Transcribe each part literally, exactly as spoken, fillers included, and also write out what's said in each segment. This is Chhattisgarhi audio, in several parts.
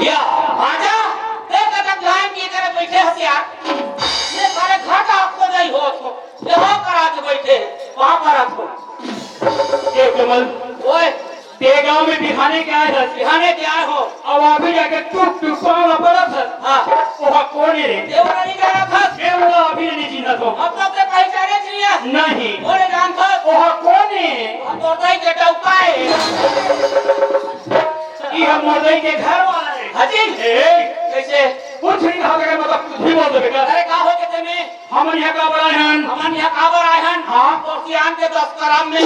या, आजा, ए कटक लाइन के करे बैठे हस यार। ये सारे घर का आपको नहीं हो तो, ये हो करा के बैठे, वहाँ पर रखो। ए कमल, ओए, ते गांव में बिहाने के आए हस? बिहाने के आए हो? अब अभी जाके टुक टुक पाँव ला पड़त हस। हाँ। ओहा कोन ए रे? ये वाला नहीं जा रहा था? मैं ओला अभी नहीं चिन्हत हों। अब तो ते पहचाने चिन्हिया? नहीं। ओरे जान था? ओहा कोन ए? अब तो ताई के टौका है। ई हम मोर दाई के घर वाला है। हाजी? ए, कैसे? कुछ नहीं कहा, मतलब कुछ भी बोल देबे का। अरे का हो गए तेमे? हमन यहाँ काबर आए हन? हमन यहाँ काबर आए हन? हाँ। तो सियान के दस ग्राम में।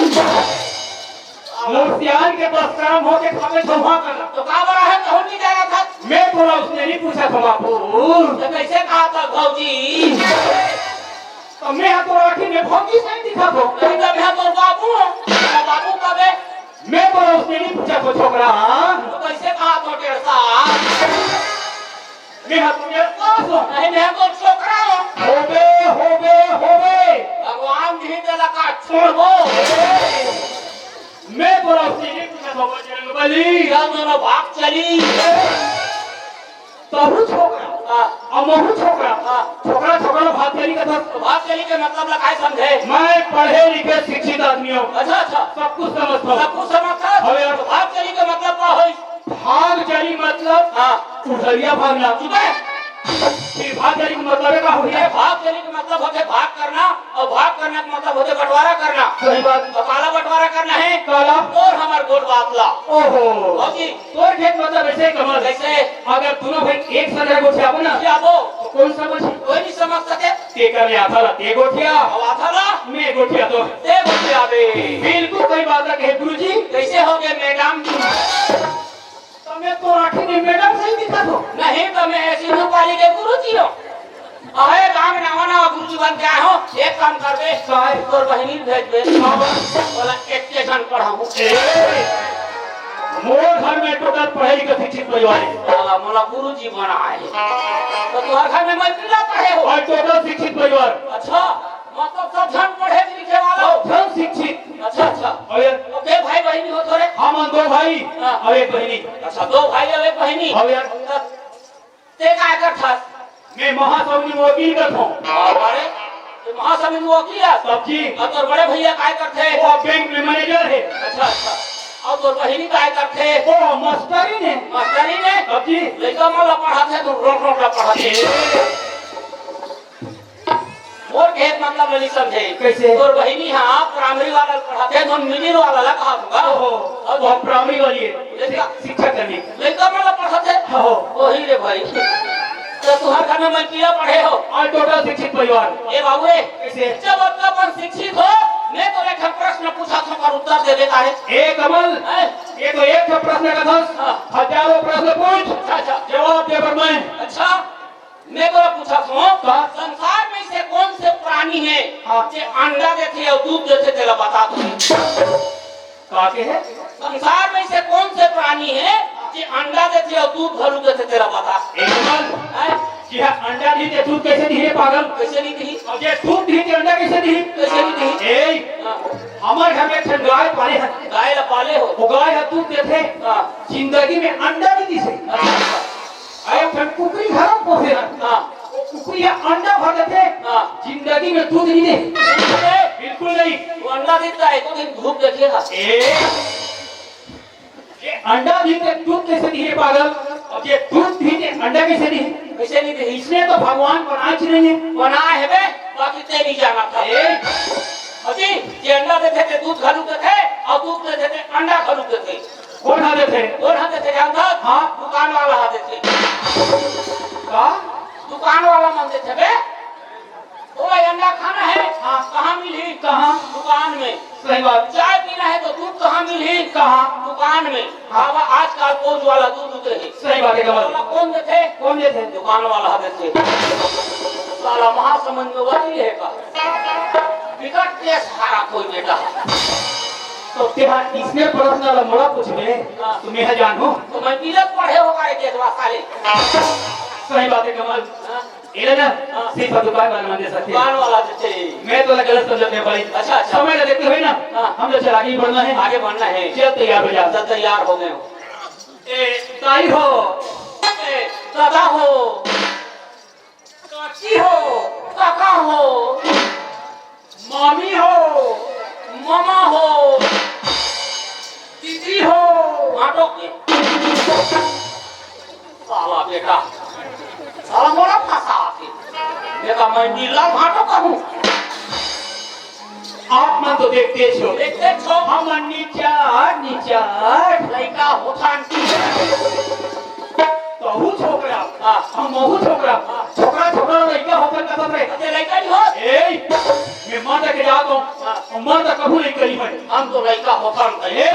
मोर सियान के दस ग्राम हो के खावे छुहा कर। तो काबर आए हन, कहूँ नहीं जाना था। मैं तोला उसने नहीं पूछा था बापू। तो कैसे कहा था भौजी? तो मैं तोर आँखी में भौजी सही दिखा थो। नहीं तो मैं तोर बाबू हूँ। तो बाबू कबे? मैं तोला उसने नहीं पूछा थो छोकरा। तो कैसे कहा थो डेढ़ साल? मैं हा तुझे पास हूँ। नहीं, मैं तो छोकरा हूँ। होबे, होबे, होबे। भगवान जी तेला का छोड़बो। मैं तोला उसने नहीं पूछा थो बजरंग बली। चल दोनों भाग चली। तहू छोकरा। हाँ। अमहू छोकरा। हाँ। छोकरा, छोकरा भाग चली कथा। तो भाग चली के मतलब ला काय समझे? मैं पढ़े लिखे शिक्षित आदमी हूँ। अच्छा, अच्छा। सब कुछ समझता हूँ। सब कुछ समझता है? हाँ यार। तो भाग चली के मतलब का होई? भाग चली मतलब हाँ। उधरिया भागना। चुप है। फिर भाग चली के मतलब का होई? अरे भाग चली के मतलब होते भाग करना और भाग करना का मतलब होते बंटवारा करना। सही बात। तो काला बंटवारा करना है? काला। और हमार गोठ बात ला। ओहो। भौजी। तोर खेत मतलब ऐसे कमल। कैसे? अगर दोनों भाई एक संग गोठियाबो ना, क्या वो? तो कौन समझ? कोई नहीं समझ सके। ते कर ले आथा ला, ते गोठिया। अब आथा ला? मैं गोठिया तो। ते गोठिया बे। बिल्कुल सही बात है कहे गुरुजी। कैसे हो गए मैडम? तो मैं तो आखिर में मैडम सही दिखा दो। नहीं तो मैं ऐसी रूपाली के गुरुजी हूँ। अहे गांव में नवा नवा गुरुजी बन के आए हो, एक काम करबे, काय? तोर बहिनी भेजबे। हाँ। बोला एक के जन पढ़ाऊं। ए, मोर घर में टोटल पढ़े लिखे शिक्षित परिवार है। साला मोला गुरुजी बनाए। तो तुम्हारे घर में मैं पिला पढ़े हो? और टोटल शिक्षित परिवार। अच्छा, मतलब सब जन पढ़े लिखे वाला हो? सब जन शिक्षित। अच्छा, अच्छा। और यार? तो के भाई बहिनी हो थोरे? हम दो भाई हाँ। और एक बहिनी। अच्छा, दो भाई और एक बहिनी। और यार? ते काय करथस? मैं महासमुंद में वकील करथों। अरे, ते महासमुंद में वकील हस? तब जी। अउ तोर बड़े भैया काय करथे? वो बैंक में मैनेजर है। अच्छा, अच्छा। अउ तोर बहिनी काय करथे? वो मास्टरी ने। मास्टरी ने? तब जी। लइका मन ला पढ़ाथे, तो रोट रोट ला पढ़ाथे। मोर कहे के मतलब ल नइ समझे। कैसे? तोर बहिनी हा प्राइमरी वाला ल पढ़ाथे, नोन मिडिल वाला ला कहा दूंगा। ओहो, अब वो प्राइमरी वाली है। लइका शिक्षा करनी। लइका मन ला पढ़ाथे। हो। वही रे भाई। तो तुहर घर में मैं पिला पढ़े हो। और टोटल शिक्षित परिवार। ए बाबू रे, कैसे? जब अब अपन शिक्षित हो, मैं तो एक ठन प्रश्न पूछा था, ओकर उत्तर दे देता है। ए कमल, हैं? ये तो एक ठन प्रश्न का था, हाँ। हजारों प्रश्न पूछ, अच्छा, अच्छा। जवाब दे पर मैं। अच्छा। मैं तोला पूछत हूँ, का? संसार में से कौन से प्राणी है हाँ। जे अंडा देथे अउ दूध देथे, तेला बता दो। का के है? संसार में से कौन से प्राणी है जे अंडा देथे अउ दूध घलो देथे, तेला बता। ए कमल, हैं? जी हाँ, अंडा दी ते दूध कैसे दी रे पागल? कैसे नहीं दी? अब ये दूध दी ते अंडा कैसे दी? कैसे नहीं दी? ए, हाँ। हमारे घर में एक ठन गाय पाले हैं। गाय ला पाले हो? वो गाय हा दूध देथे, हाँ। जिंदगी में अंडा नहीं दी से। अच्छा, अच्छा। अरे, एक ठन कुकरी घलो पोसे हन। हाँ। वो कुकरी ह अंडा भर देथे, हाँ। जिंदगी में दूध नहीं दे। नहीं दे। बिल्कुल नहीं। वो अंडा देथे, एको दिन धूप देखे हा। ए, ये अंडा दी ते दूध कैसे दिही पागल? अब ये दूध दी ते अंडा कैसे दिही? कैसे नहीं दिही? इसने तो भगवान बनाए च नहीं है। बनाए है बे, बाकी ते नहीं जाना था। ए। अजी, ये अंडा देथे ते दूध घलू देथे, और दूध देथे ते अंडा घलू देथे। कोन हा देथे? कोन हा देथे जानथस? हाँ। दुकान वाला हा देथे। का? दुकान वाला मन देथे बे। ओ भाई, अंडा खाना है? हाँ। कहाँ मिलही? कहाँ? दुकान में। सही बात। चाय पीना है तो दूध कहाँ मिलही? कहाँ? दुकान में। हाँ। बाबा, आजकल पोंच वाला दूध उतरे है। सही बात है, कमल। साला कोन देथे? कोन देथे? दुकान वाला देथे। साला महासमुंद में वही है का? बिकट के सारा कोई बेटा। तो तेहा इसने प्रश्न ला मोला पूछबे, हाँ। तो मैं जानहूँ। तो मैं बिलक पढ़े हो का रे केसवा साले। सही बात है कमल। हाँ। एला ना, हाँ। सिर्फ दुकान वाला मन दे सकथे। दुकान वाला देथे। मैं तोला गलत समझत हँव भाई। अच्छा, अच्छा। समय ला देखते हुए ना, हाँ। हम लोग चल आगे ही बढ़ना है। आगे बढ़ना है। चल तैयार हो जा। चल तैयार हो गए हो। ए, ताई हो। साला बेटा, साला मोला फंसाथे। देखा, मैं नीला भाटो कहूँ। आप मन तो देखते हो। देखते हो। हम निचार, निचार। लइका होथन। तहू छोकरा, हाँ। हमहू छोकरा। हाँ। छोकरा, छोकरा लइका होथन कथत रहे। अरे लइका नहीं हो। ए, मैं मर तक जात हूँ। हाँ। मर तक कभू लइका नहीं बने। हम तो लइका होथन। ए,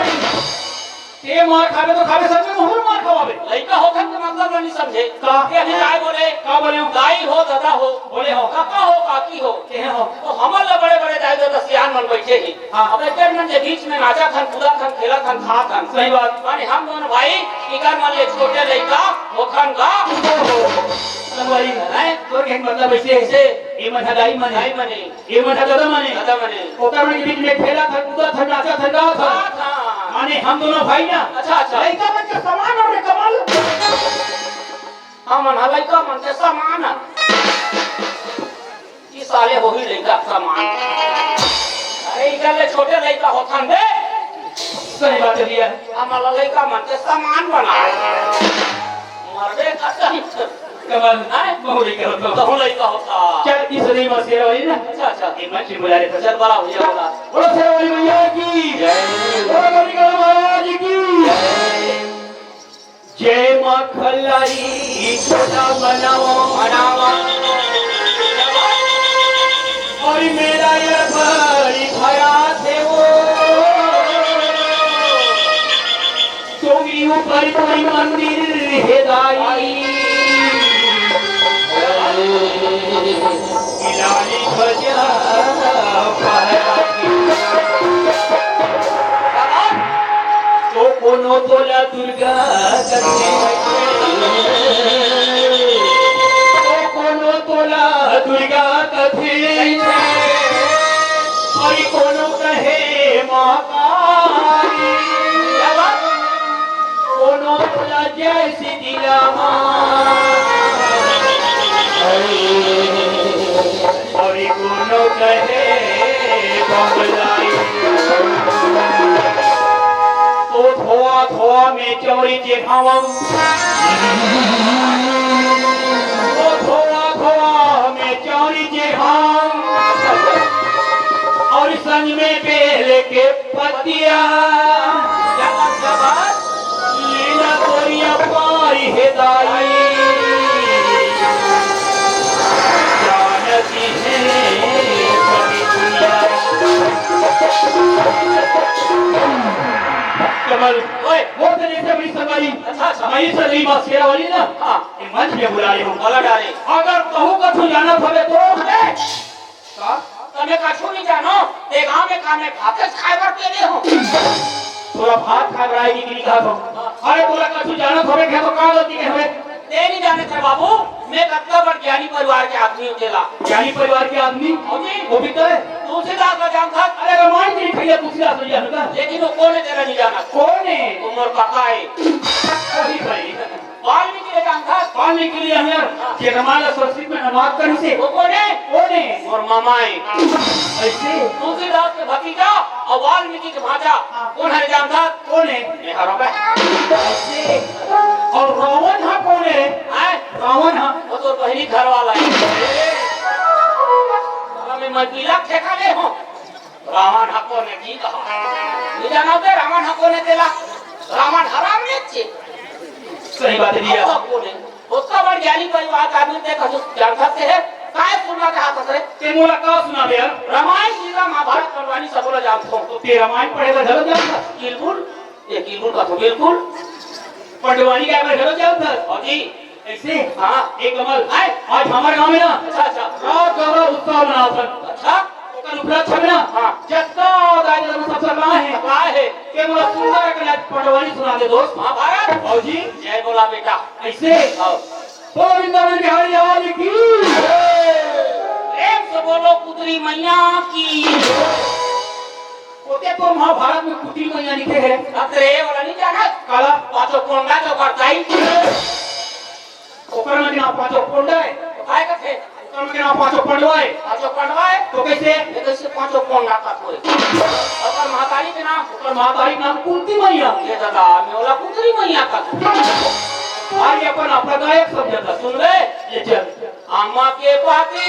ते मार खाबे तो खाबे, संग में महूँ मार खवाबे। लइका होथन के मतलब ल नहीं समझे। का? ये अभी काय बोले? का बोले हो? दाई हो, ददा हो, बोले हो। काका हो, काकी हो। केहे हो? तो हमन ल बड़े-बड़े दाई ददा सियान मन बैठे ही। हाँ। अब एकर मन के बीच में नाचत हन, कूदत हन, खेलत हन, खात हन। सही बात। माने हम दोनों भाई, इकर मन ले छोटे लइका होथन गा। संगवारी, हैं? तोर कहने मतलब ऐसे है। से? ये मन है दाई मन है। दाई मन है। ये मन ह ददा मन ए। ददा मन ए। ओकर मन के बीच में खेलत हन, कूदत हन, नाचत हन, गावत हन। हाँ, हाँ। माने हम दोनों भाई ना। अच्छा, अच्छा। लइका मन के समान हवे कमल। हमन ह लइका मन के समान हन। ई साले होही लइका समान। अरे, इकर ले छोटे लइका होथन बे। सही बात है भैया। हमन ल लइका मन के समान बनाए। मरबे करथन। कमल, हैं? बहुत लइका होथन। तहूँ लइका होथस। चल, इस सदी में शेर वाली ना। अच्छा, अच्छा। ये मंच में बुला लेता। चल, बड़ा भैया, बड़ा। बोलो शेर वाली मैया की। जय। बोलो गौरी गणेश महाराज की। जय। जय माँ खल्लारी छोटा बनावा। बनावा। और मेरा ये भाई भरा थे वो। चोरी ऊपर कोई मंदिर हे दाई। लाली ध्वजा फहरा के। तो कोनो तोला दुर्गा कथे। तो कोनो तोला दुर्गा कथे। अरे कोनो कहे महाकाली। कोनो बोला जय श्री रामा। और कोनो कहे बम लाई। ओ धोआ धोआ में चौरी जेठावम। ओ धोआ धोआ में चौरी जेठावम। और संग में बेल के पतिया। क्या बात, क्या बात? लीला तोरिया पारी हे दाई। जानती है सभी दुनिया। कमल, ओए। वो तो जैसे बड़ी संगवारी। अच्छा, अच्छा। मैं इस अली माँ शेरा वाली ना, हाँ। ये मंच में बुला रहे हो। बोला डारे। अगर कहूँ कछु जानत हवे तो। अरे! का? त मैं कछु नहीं जानो, ते गांव में का मैं भात खाए बर पेले हो। तोला भात खाए बर आए कि नहीं कहा तो? अरे तोला कछु जानत होवे के तो का गलती के हवे? ते नहीं जाने थे बाबू, मैं कतका बड़ ज्ञानी परिवार के आदमी हूँ तेला। ज्ञानी परिवार के आदमी? हाँ जी। वो भी तो है। तुलसीदास ला जानत हस? अरे रामायण के लिखे तुलसीदास ला जानत हस? लेकिन वो कौन है तेला नहीं जाना? कौन है? वो मोर काका है। वही भाई। वाल्मीकि ले जानथस? वाल्मीकि ले जानथस? हाँ। जे रामायण ला संस्कृत में अनुवाद करिस हे। वो कोन हे? कोन हे? मोर मामा हे। अइसे? तुलसीदास के भतीजा अउ वाल्मीकि के भांचा। हाँ। कोन हरे जानथस? कोन हे? मैं हरंव बे। अइसे? अउ रावण हा कोन हे? हैं? रावण हा? वो तोर बहिनी घर वाला हे। साला मैं, मैं पीला ठेका ले हूँ। रावण हा कोन हे जी कहा। नहीं जाना होते रावण हा कोन हे तेला। रावण हा राम ने चे। सही बात हे भैया। अब हा कोन हे? ओतका बड़ ज्ञानी परिवार के आदमी ते कछु जानथस हे? काय सुनना चाहत हस रे? ते मोला का सुनाबे यार? रामायण, गीता, महाभारत, पंडवानी सबो ला जानथों। तो ते रामायण पढ़े बर घलो जानथस? बिल्कुल। ये बिल्कुल कथो बिल्कुल। पंडवानी गाय बर घलो जानथस? हाँ जी। अइसे? हाँ। ए कमल, आय? आज हमर गांव में ना अच्छा, अच्छा। रात गौरा उत्सव मनावत हन। अच्छा। ओकर उपलक्ष्य में ना हाँ। जतका दाई ददा सब सरना हे। सरना हे। के मोला सुंदर अकन आज पंडवानी सुना दे दोस्त। हाँ भारत। भौजी। जय बोला बेटा। अइसे? हाँ। बोलो वृंदावन बिहारी लाल की। प्रेम से बोलो कुतरी मैया की। ओते तो महाभारत में कुतरी मैया लिखे हे। अतरे वाला नहीं जाना। काला? पांचों कोंडा जो करता ही। ओकर मन के नाम पांचों कोंडा हे। काय कथे? ओकर मन के नाम पांचों पंडवा हे। पांचों पंडवा हे? तो कइसे? ये कइसे पांचों कोंडा कथे? ओकर महतारी के नाम? ओकर महतारी के नाम कुंती मैया। ये दादा, मैं ओला कुतरी मैया कथे। भाई अपन आप गायक समझता। सुन ले, ये चल। आमा के पाती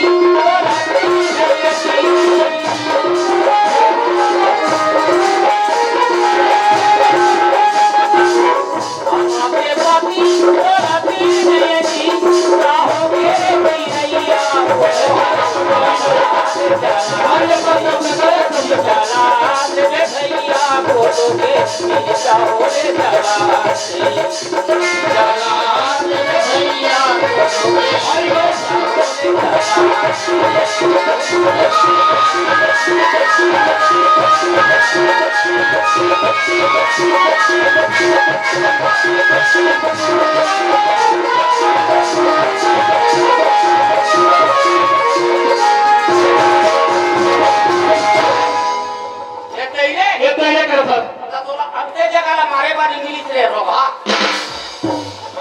ये तैरे? ये तैरे कर सर। त तोला अंते जगह ला मारे बर इंग्लिश रे रोगहा।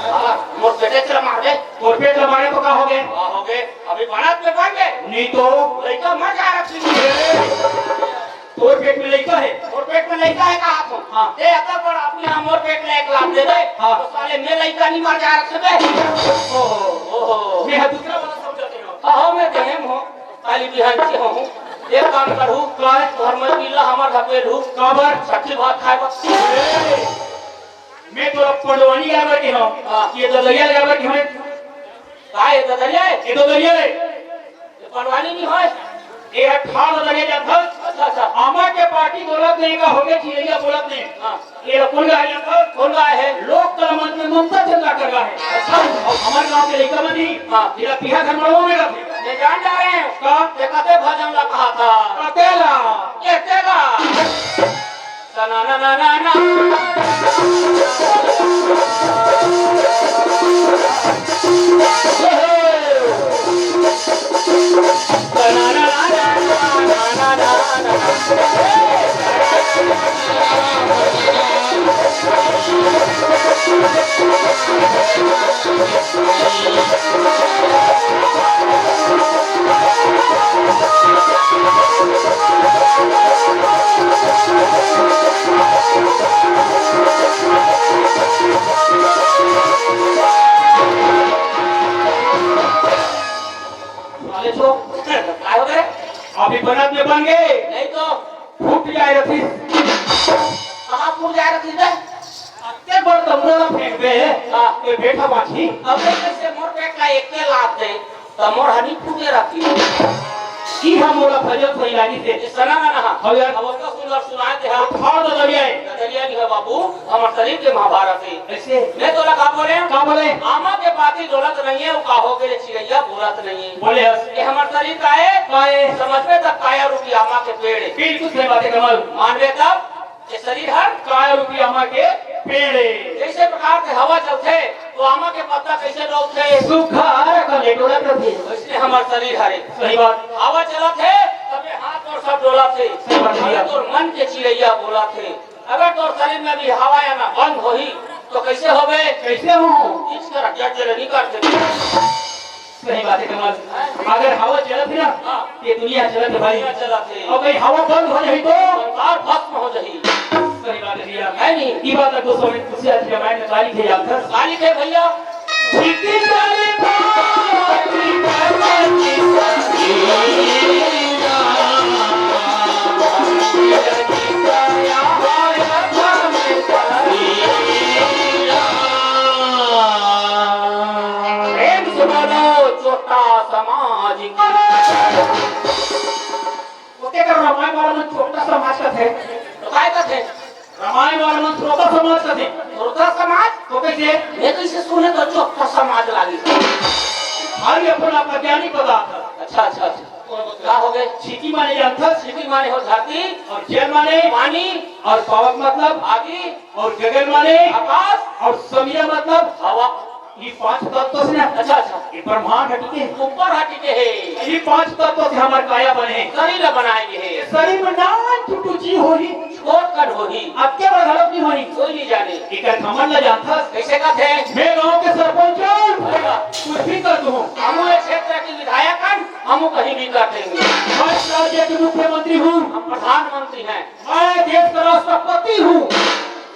साला, मोर पेटे च ला मार दे। तोर पेट ला मारे तो का हो गए? का हो गए? अभी बारात में बन गए। नहीं तो। लइका मर जा रहा है। तोर पेट में लइका है? मोर पेट में लइका है कहा तो? हाँ। ते अतक बड़ आदमी हा मोर पेट में एक लात दे दे। हाँ। तो साले मैं लइका नहीं मर जा रहा है बे। ओहो। ओहो। मैं हा दूसरा वाला समझा दे रहा हूँ। हाँ, मैं देहम हूँ। काली बिहान से हूँ। एक काम करू। का? घर में पीला हमार धपेल हूँ। काबर? छठी भात खाए बस। ए, मैं तो अब पंडवानी जाए बर के हूँ। हाँ। ये ददरिया जाए बर के हूँ। का ये ददरिया है? ये ददरिया है। ये पंडवानी नहीं होय। ये अठारह ददरिया जाथस। अच्छा, अच्छा। आमा के पाती डोलत नहीं का होगे, चिरैया बोलत नहीं। हाँ। ये कौन गाय जाथस? कौन गाय है? लोक कला मंच में ममता चंद्राकर गाय है। अच्छा। और हमारे गांव के लइका मन नहीं। हाँ। ये पीहा घर मड़वा में रहते। ये जान जा रहे हैं। का? ये कते भजन ला कहा था? कतेला। ये तेला। साले छो, काय हो गए? अभी बनत में बन गए। नहीं तो। फूट जाए रथी। कहाँ फूट जाए रथी बे? अत्ते बड़ तमरा फेंक दे। हाँ। ये बेटा बाछी। अबे कैसे मोर पेट ला एक के लात दे, त मोर हनी फूटे रथी। की हम मोला भजन सही लागी से। ये सना ना रहा। हाँ यार। अब उसका सुंदर सुनाए थे हम। ठाड़ ददरिया है। ददरिया नहीं है बाबू, हमारे शरीर के महाभारत है। ऐसे? मैं तोला का बोले? का बोले? आमा के पाती डोलत नहीं है, वो काहो के लिए चिड़ैया बोलत नहीं है। बोले हस। ये हमार शरीर का है? का है? समझ में तब काया रूपी आमा के पेड़ है। बिल्कुल सही बात है कमल। मानवे तब ये शरीर हर? काया रूपी आमा के पेड़ है। जैसे प्रकार से हवा चलते तो आमा के पत्ता कैसे डोलते? सूखा हर का ले डोलत रहती है। वैसे हमार शरीर हरे। सही बात। हवा चलत है तबे हाथ और सब डोलत है। सही बात है भैया। और मन के चिड़ैया बोलत है। अगर तोर शरीर में भी हवा आना बंद होही, तो कैसे होबे? कैसे हो? इस तरह क्या चले नहीं कर सकते। सही बात है कमल। अगर हवा चलत है ना, हाँ। ये दुनिया चलत है भाई। दुनिया चलत है। और कहीं हवा बंद हो जाए तो? संसार भस्म हो जाही। सही बात है भैया। है नहीं? ये बात आपको समझ, तुझसे आज रामायण में तारीख है याद कर। तारीख है भैया। प्रेम से बोलो, चोटा समाज की। ओते कर रामायण वाला मन चोटा समाज का थे। तो काय का थे? रामायण वाला मन श्रोता समाज कथे। श्रोता समाज? तो कैसे? ये कैसे सुने तो चोखा समाज लागी। भाई अपन आप अज्ञानी पदार्थ। अच्छा, अच्छा, अच्छा। का हो गए? छिकी माने जानथस? छिकी माने हो धरती। और जल माने? पानी। और पावक मतलब? आगी। और गगन माने? आकाश। और समिया मतलब? हवा। ये पांच तत्व से ना। अच्छा, अच्छा। ये ब्रह्मांड हटी के। ऊपर हटी के है। ये पांच तत्व से हमार काया बने। शरीर बनाए के है। ये शरीर में नान टुटू जी होही। छोट कन होही। अतके बड़ घलोक नहीं होही। कोई नहीं जाने। एकर घमंड ल जानथस? कैसे कहते हैं? मैं गांव के सरपंच हूँ। अच्छा। कुछ भी कर दूँ। हमू एक क्षेत्र के विधायक हन, हमू कहीं भी कर देंगे। मैं राज्य के मुख्यमंत्री हूँ। हम प्रधानमंत्री हैं। मैं देश का राष्ट्रपति हूँ।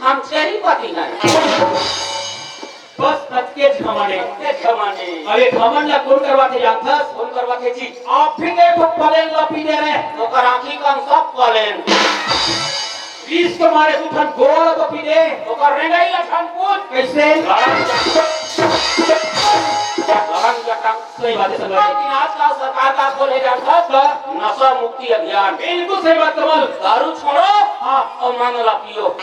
हम छेरीपति हैं। बस ततके घमंड हे। ततके घमंड हे। अब ये घमंड ला कोन करवाथे जानथस? कोन करवाथे जी? आप भी तो एक ठो पलेन ला पी दे रहे। ओकर आँखी कान सब पलेन। रीस के मारे दू ठन गोड़ ला तो पी दे। ओकर रेंगई ला ठन पूछ। कैसे? लड़न जटक। लड़न जटक। सही बात है, सही बात है। लेकिन आजकल सरकार का खोले जानथस? हाँ। नशा मुक्ति अभियान। बिल्कुल सही बात, कमल। दारू छोड़ो हाँ। और मंद ला पियो।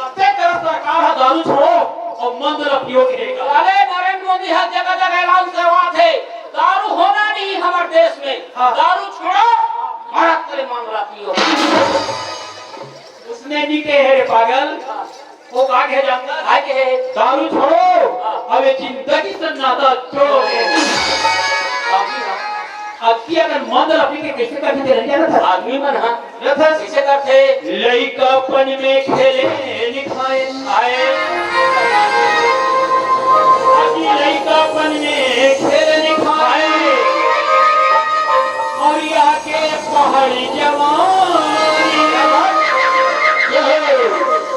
कते तरह सरकार ह दारू छोड़ो और मंद ला पियो के हे। अरे नरेंद्र मोदी ह जगह जगह ऐलान करवात हे, दारू होना नहीं हमारे देश में। हाँ। दारू छोड़ो, मरत करे मंद ला पियो। उसने नहीं कहे रे पागल, हाँ। वो का कहे जानथस? का कहे? दारू छोड़ो, हाँ। अब ये जिंदगी से नाता जोड़ो के। हाँ जी, हाँ। अब की अगर मंद ला पी के कैसे करके दे रही है ना था? आदमी मन हाँ। रथस। कइसे करथे? लइकापन में खेले लिखाए। आए। अजी लइकापन में खेले लिखाए। और आके पहाड़ी जवानी।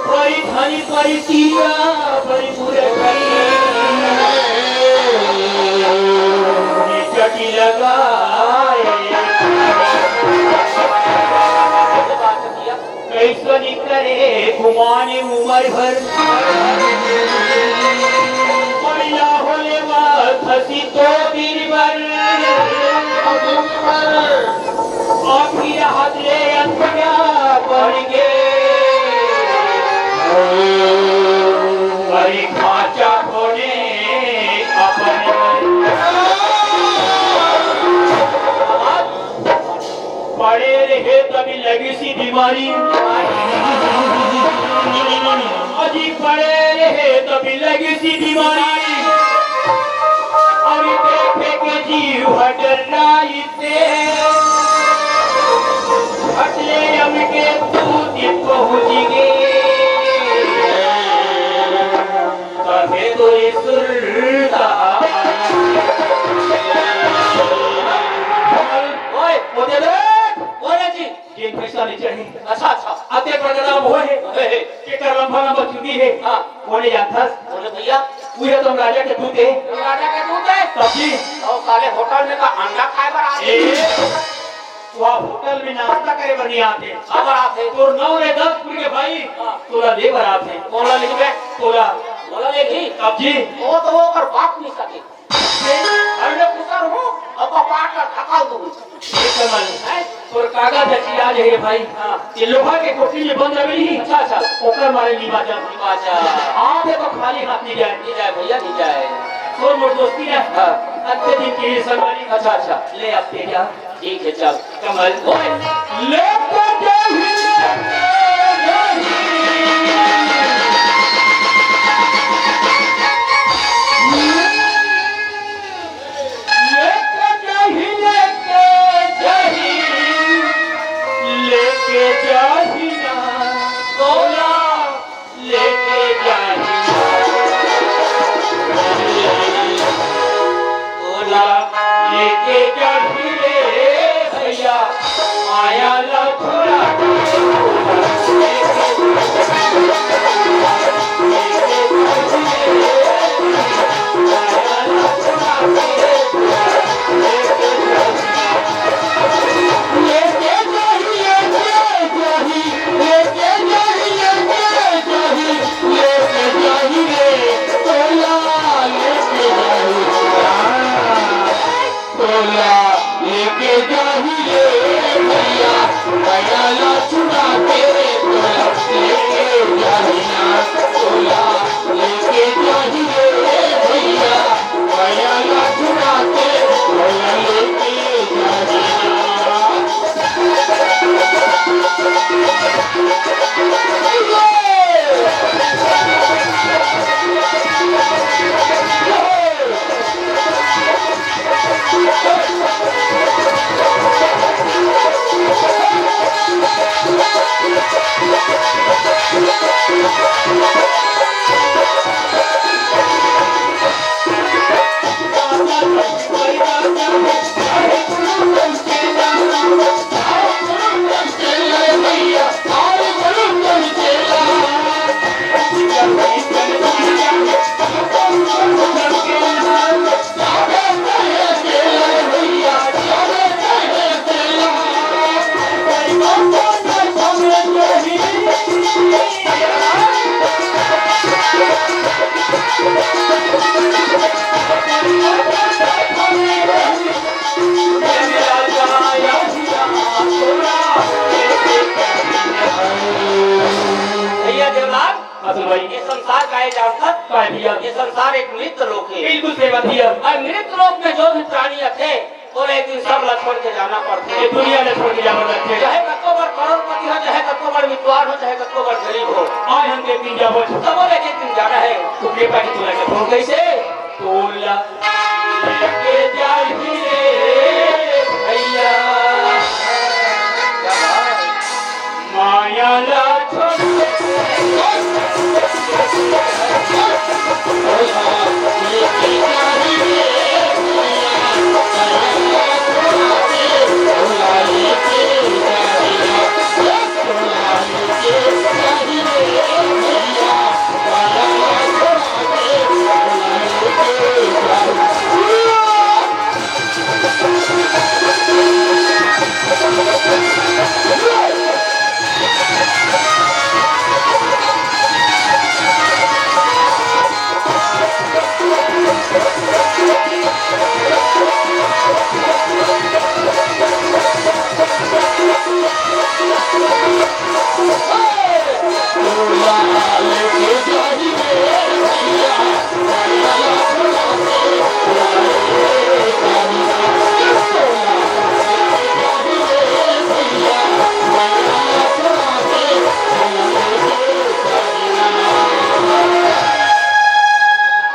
बड़ी धनी, बड़ी तीरा, बड़ी मुरगी। चटी लगाए। कैसनी करे गुमान उमर भर। बढ़िया होले वा खसी तो बीरबर। आखिर हाथ ले अंतरा पड़ गे। अरे खाचा कोने अपन। पड़े रहे तभी लगी सी बीमारी। अजी पड़े रहे तभी लगी सी बीमारी। अभी देखे के जीव हट रही से। हटले हम के तू दिन पहुँच गए। तबे तो ये सुरता। ओए, ओदे देख। बोले जी। जेन पैसा नहीं चाहिए। अच्छा, अच्छा। अते प्रोग्राम होए हे। हे, हे। केकर लंबा लंबा चुनी हे। हाँ। कोने जानथस? बोले भैया। उहे तो राजा के दूत हे। राजा के दूत हे? तब जी। और साले होटल में का अंडा खाए बर आथे। ए, वह होटल में नाश्ता करे बर नहीं आथे। काबर आथे? तोर नौ ले दस पुर के भाई, हाँ। तोला ले बर आथे। तोला लेबे? तोला। तोला लेबे? तब जी। वो तो वो ओकर बाप नहीं सके। अरे पुसर हो, अब बाप का थकाल दो। एक कमल, हैं? तोर कागज है कि आज है भाई? हाँ। ये लोहा के कोठी में बंद रहे नहीं? अच्छा, अच्छा। ओकर मारे नहीं बाजा। नहीं बाजा। आप ये तो खाली हाथ नहीं जाए। नहीं जाए भैया, नहीं जाए। तोर मोर दोस्ती ना। हाँ। अच्छे दिन के लिए संगवारी। अच्छा, अच्छा। ले आप तेजा। ठीक है, चल। कमल। ओए। लेके जाही, लेके जाही। लेके जाही, लेके जाही, लेके जाही ना, तोला लेके जाही ना, तोला लेके जाही रे भैया, माया ला थोड़ा तोला लेके जाही रे भैया, बयाला चुरा के रे तोला लेके जाही ना, तोला लेके जाही रे भैया, बयाला चुरा के तोला लेके जाही ना। जानथस? काय भैया? ये संसार एक मृत लोक हे। बिल्कुल सही बात भैया। अउ मृत लोक में जो भी प्राणी आथे, ओला एक दिन सब ला छोड़ के जाना पड़थे। ये दुनिया ला छोड़ के जाना पड़थे। चाहे कतको बड़ करोड़पति हो, चाहे कतको बड़ विद्वान हो, चाहे कतको बड़ गरीब हो, आज हम एक दिन जाबो। सबो ला एक दिन जाना हे। तो के पाटी तोला के फोन कैसे? तोला लेके जाही रे भैया। माया ला छोड़ के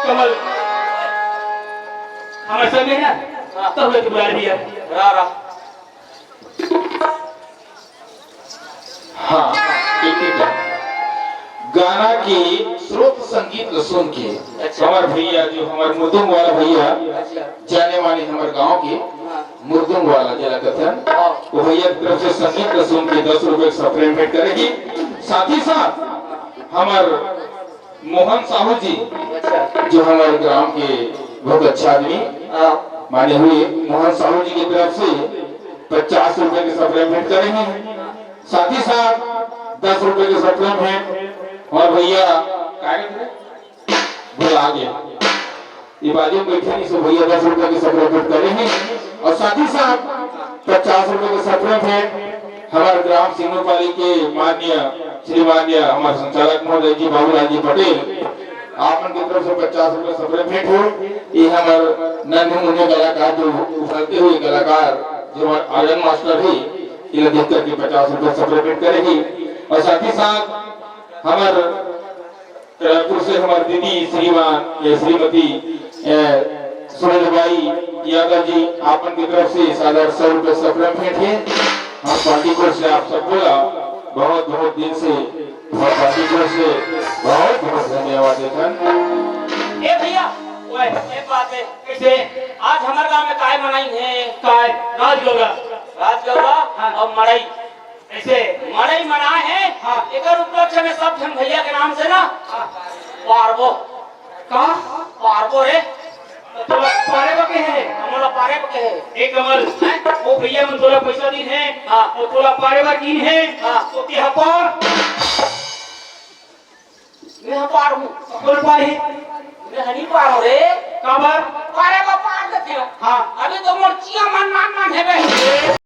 कमल, हमर संग हे ना? हाँ। तब ले तू बुला लिया। रा, रा। हाँ, एक, एक, एक। गाना के स्रोत संगीत ल सुन के अच्छा। हमर भैया, जो हमर मुर्दुंग वाला भैया, अच्छा। जाने माने हमर गांव के हाँ। मुर्दुंग वाला जेला कथन, हाँ। वो भैया की तरफ से संगीत ल सुन के दस रुपए के सप्रेम भेंट करेगी। साथ ही साथ हमर मोहन साहू जी, अच्छा। जो हमारे ग्राम के बहुत अच्छा आदमी, हाँ। माने हुए मोहन साहू जी की तरफ से पचास रुपए के सप्रेम भेंट करे हैं। साथ ही साथ दस रुपए के सप्रेम है। और भैया, काय कहते हैं? भुला गया। ये बाजू में बैठे नहीं, सो भैया दस रुपए के सप्रेम भेंट करे हैं। और साथ ही साथ पचास रुपए के सप्रेम है। हमारे ग्राम सिंगोपाली के माननीय श्रीमान्य हमारे संचालक महोदय जी बाबूलाल जी पटेल, आप मन की तरफ से पचास रुपए सप्रेम भेंट हो। ये हमारे नन्हे मुन्ने कलाकार, जो उभरते हुए कलाकार, जो हमारे आर्यन मास्टर है, इन्हें देख करके पचास रुपए सप्रेम भेंट करेगी। और साथ ही साथ हमारे रायपुर से हमार दीदी श्रीमान, ए, श्रीमती, ए, सुरेश भाई यादव जी, आपन की तरफ से सादर सौ रुपए सप्रेम भेंट है। हम पार्टी को से आप सबको ला बहुत, बहुत दिल से, हम पार्टी को से बहुत, बहुत धन्यवाद देथन। ए भैया, ओए, एक बात है। कैसे? आज हमारे गांव में काय मनाई है? काय? राजगौरा। राजगौरा हाँ। और मड़ई। ऐसे मड़ई मनाए हे, हाँ। एकर उपलक्ष्य में सब झन भैया के नाम से ना, हाँ। पारबो। का? पारबो रे। तो तोला पारे बर के हे? हमला पारे बर के हे। ए कमल, हैं? वो भैया मन तोला पैसा दीन हे, हाँ। और तोला पारे बर कीन हे, हाँ। तो तिहा पार। मैं ह पार हूँ। बोल पाही। मैं ह नहीं पार हूँ रे। काबर? अरे वो पार देते हो। हाँ। अभी तो मोर चिया मन मान मान है बे।